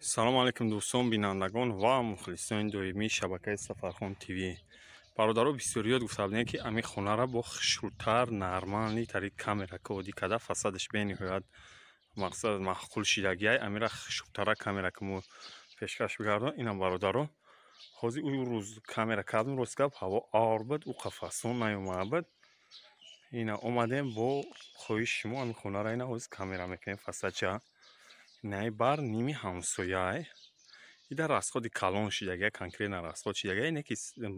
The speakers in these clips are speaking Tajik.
Салом алейкум дӯстон, бинандагон ва мухлисони доимии шабакаи Сафархон ТВ. Бародаро, бисёриёт гуфта будем, ки ами хонара бо хушрӯтар, нормальный тари камера ки одӣ када, фасадаш бениҳоят мақсад маъқул шидагиай, амира хушрӯтара камера ки мо пешкаш бигардон. Инам, бародаро, ҳозир ӯ рӯз камера кардем, рост гап, ҳаво авр буд, ӯ қафасон наёмада буд. Ина омадем бо хоҳиши шумо ами хонара ина ҳозир камера мекунем фасадча. Най бар ними ҳамсояй. Ида расходи калон шидагия, конкретно расход шидагия, ине ки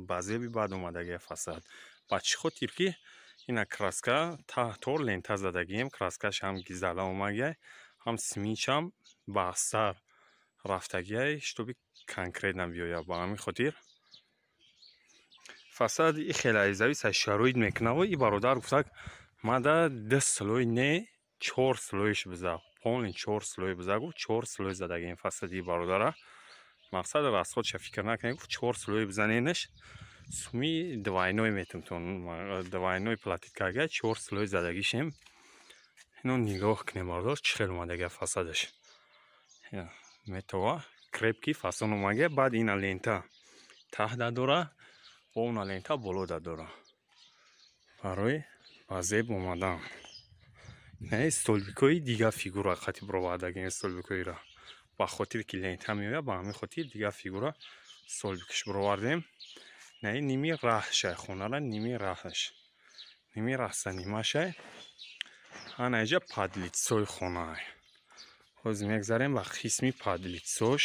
ба зеби бад омадагия фасад. Ба чӣ хотир ки ина краска таҳтор лента задагием, краскаш ҳам гизала омагиай, ҳам симичам ба сар рафтагиай, чтобы конкретно биёяд. Ба ҳамин хотир фасад и хеле завис аз шароит мекунаву и бародар гуфтак, мада ду слой не, чор слоиш биза, полный чор слой биза, гуфт, чор слой задагием фасади бародара. Мақсад расходша фикр накунед, гуфт, чор слой бизаненаш, суми двойной метумтон, двойной платить карга, чор слой задагишем. Ино нигоҳ кунем, бародар, чӣ хел омадагия фасадаш. Метова крепкий фасон омагия, баъд ина лента таҳда дора, бо уна лента болода дора. Барои ба зеб омадан. Не, столбикои дига фигура қати бировардагем столбикоира. Ба хотире ки лента меояд, ба ҳамин хотир дига фигура столбикаш бировардем. Не, ними раҳшай хонара, ними раҳаш. Ними раҳса нимашай. Ана иҷа подлицои хонаай. Ҳозир мегзарем ба қисми подлицош.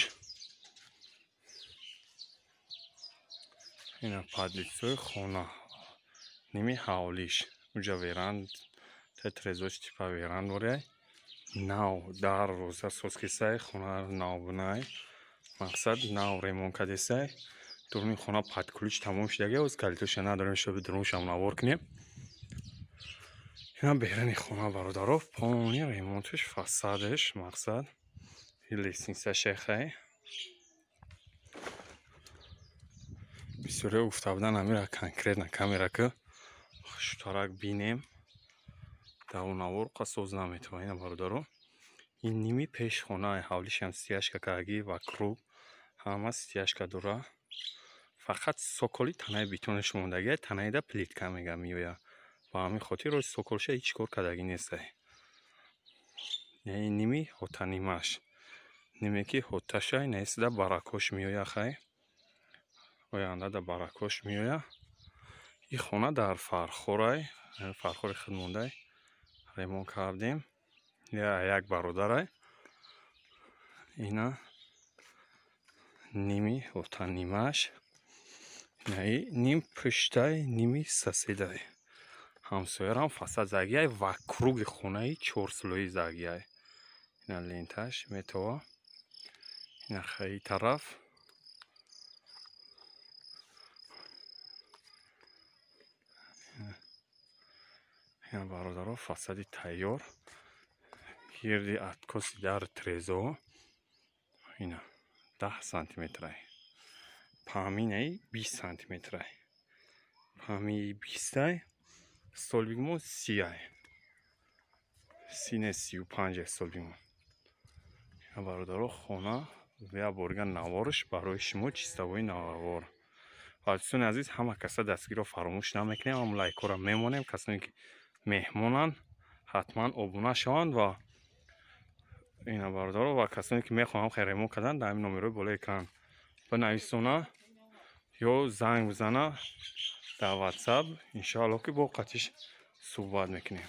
Ина подлицои хона. Ними ҳавлиш. Уҷа веранд, тетрезоч типа веранд дорай. Нав дар рӯза созкисай, хона нав бинай. Мақсад нав ремонт кардесай. Дуруни хона под ключ тамом шидагия, ҳоз калитоша надорем, шоби дуруншам навор кунем. Ина беруни хона, бародаро, полный ремонтш, фасадаш, мақсад лестница шехай. Бисёриҳо гуфта буданд, амира конкретно камера ки хушрӯтарак бинем. Дар навор қасоз наметавонем, ина бародаро. Ин ними пеш хонаи ҳавлишам стяжка кардаги ва круг ҳама стяжка дора. Фақат соколи танаи бетонаш мондагия, танаида плитка мега меояд. Ба ҳамин хотир рози соколша ҳеҷ кор кардагӣ нестай. Яъне ними ҳотанимаш. Ниме ки ҳоташай, наисида баракош меояд хай. Оянда да баракош меояд. Ин хона дар Фархорай, Фархори худ мондай. Ремонт кардем. Як бародарай. Ина ними ҳотанимаш. Инаи ним пуштай, ними соседай. Ҳамсоярам фасад загиай ва круги хонаи чорслои загиай. Ина ленташ метова. Ина хаи тараф. Ина бародаро, фасади тайёр. Гирди откоси дар трезо. Ина 10 сантиметрай. Паҳминаи 20 сантиметрай. Паҳмии 20-ай. Столбикмо 30-ай. 30 не, 35-ай столбикмо. Ина бародаро, хона як борга наворш барои шумо чистовои навор. Ва дӯстони азиз, ҳама каса дастгиро фаромӯш намекунем, ҳам лайкҳоро мемонем. Касоне ки меҳмонанд, ҳатман обуна шаванд ва ина бародаро, ва касоне ки мехоҳанд хел ремонт кардан, дар ҳамин номерҳои болои экран бинависона ё занг бизана дар WhatsApp, иншоаллоҳ ки бо қатиш суҳбат мекунем.